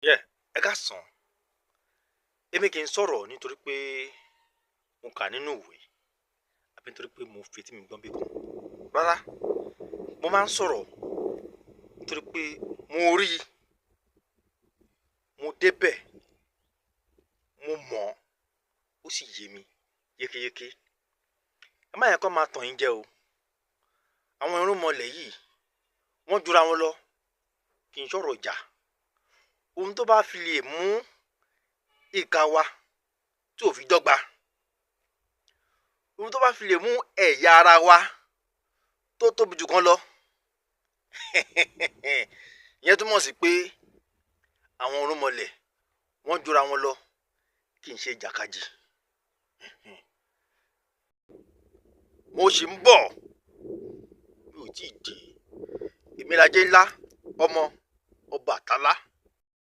Yeah, ẹ káàsán. Èmi kì í sọ̀rọ̀ nítorí pé mo kà nínú ìwé àbí nítorí pé mo fi etí mi gbọ́n bí kan. Rárá, mo máa ń sọ̀rọ̀ nítorí pé mo rí i, mo débẹ̀, mo mọ̀ ọ́, ó sì yé mi yékéyéké. Ẹ má jẹ́ kán máa tàn yín jẹ o. Àwọn irúnmọlẹ̀ yìí, wọ́n jura wọn lọ, kì í sọ̀rọ̀ ìjà. Ohun tó bá fi lè mú ìka wa tí ò fi dọ́gba, ohun tó bá fi lè mú ẹ̀yà ara wa tó tóbi jù kan lọ, ìyẹn túmọ̀ sí pé àwọn irúnmọlẹ̀ wọ́n jura wọn lọ, kì í ṣe ìjàkadì. Mo sì ń bọ̀, mi ò tíì dé. Èmi lajé ńlá ọmọ Ọbàtálá.